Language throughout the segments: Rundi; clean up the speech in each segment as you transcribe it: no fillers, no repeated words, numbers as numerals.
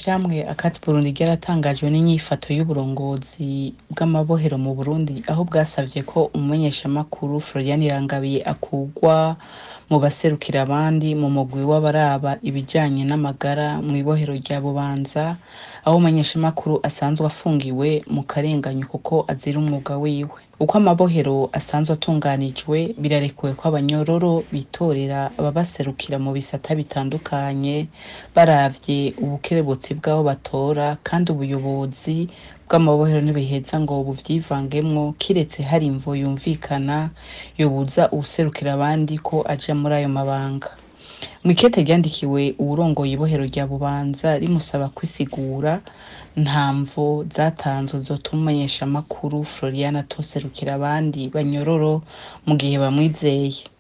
Ishirahamwe Akati Burundi ryaratangajwe n'inyifato y'uburongozi bw'amabohero mu Burundi, aho bwasavye ko umumenyeshamakuru Florian Irangabiye akurwa mu baserukira abandi mu mugwi w'abaraba ibijanye n'amagara mw'ibohero rya Bubanza, aho umumenyeshamakuru asanzwe afungiwe mu karenganyo kuko azira umwuga wiwe. Uko amabohero asanzwe atunganijwe, birarekuwe ko abanyororo bitorera ababaserukira mu bisata bitandukanye baravye ubukerebutsi bw'abo batora, kandi ubuyobozi bw'amabohero ntibiheza ngo buvyivangemwo kiretse hari imvo yumvikana yobuza uwuserukira abandi ko aja muri ayo mabanga. Mw'ikete ryandikiwe uwurongoye ibohero rya Bubanza rimusaba kwisigura, nta mvo zatanzwe zotuma umumenyeshamakuru Florian atoserukira abandi banyororo mu gihe bamwizeye.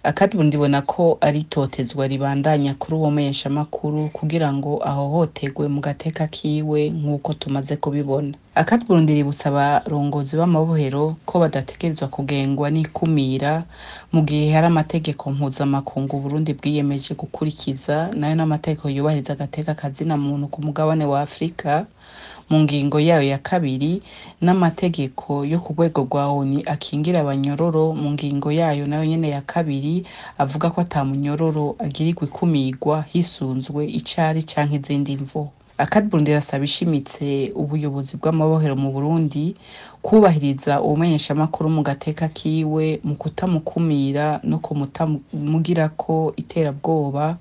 Akati Burundi ibona ko ari itotezwa ribandanya kuri uwo mumenyeshamakuru kugira ngo ahohoterwe mu gateka kiwe nk'uko tumaze kubibona. Akati Burundi ributsa abarongozi b'amabohero ko badategerezwa kugengwa n'ikumira mu gihe hari amategeko mpuzamakungu Uburundi bwiyemeje gukurikiza, nayo n'amategeko yubahiriza agateka kazina muntu ku mugabane wa Afrika mu ngingo yayo ya kabiri, n'amategeko yo ku rwego rwa ONU akingira abanyororo mu ngingo yayo nayo nyene ya kabiri, avuga ko ata munyororo agirirwa ikumirwa hisunzwe icari canke izindi mvo. Akati Burundi irasaba ishimitse ubuyobozi bw'amabohero mu Burundi kubahiriza uwumenyeshamakuru mu gateka kiwe mu kutamukumira no kutamugirako iterabwoba,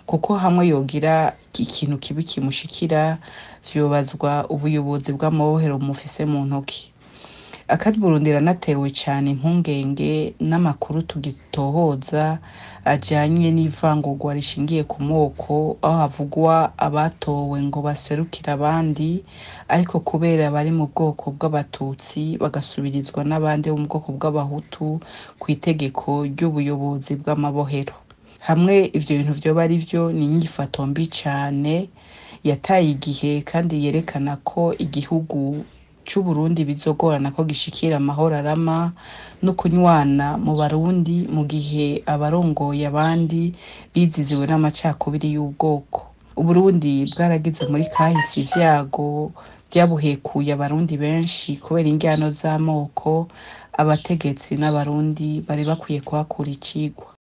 kuko hamwe yogira ikintu kibi kimushikira vyobazwa ubuyobozi bw'amabohero bumufise mu ntoki. Akati Burundi iranatewe cane impungenge n'amakuru tugitohoza ajanye n'ivangurwa rishingiye ku moko, aho havugwa abatowe ngo baserukire abandi, ariko kubera bari mu bwoko bw'abatutsi bagasubirizwa n'abandi bo mu bwoko bw'abahutu kw'itegeko ry'ubuyobozi bw'amabohero. Hamwe ivyo bintu vyoba ari vyo, ni inyifato mbi cane yataye igihe kandi yerekana ko igihugu c'Uburundi bizogorana ko gishikira amahoro arama no kunywana mu Barundi mu gihe abarongoye abandi biziziwe n'amacakubiri y'ubwoko. Uburundi bwaragize muri kahise ivyago vyabuhekuye abarundi benshi kubera indyano z'amoko, abategetsi n'abarundi bari bakwiye kuhakura icigwa.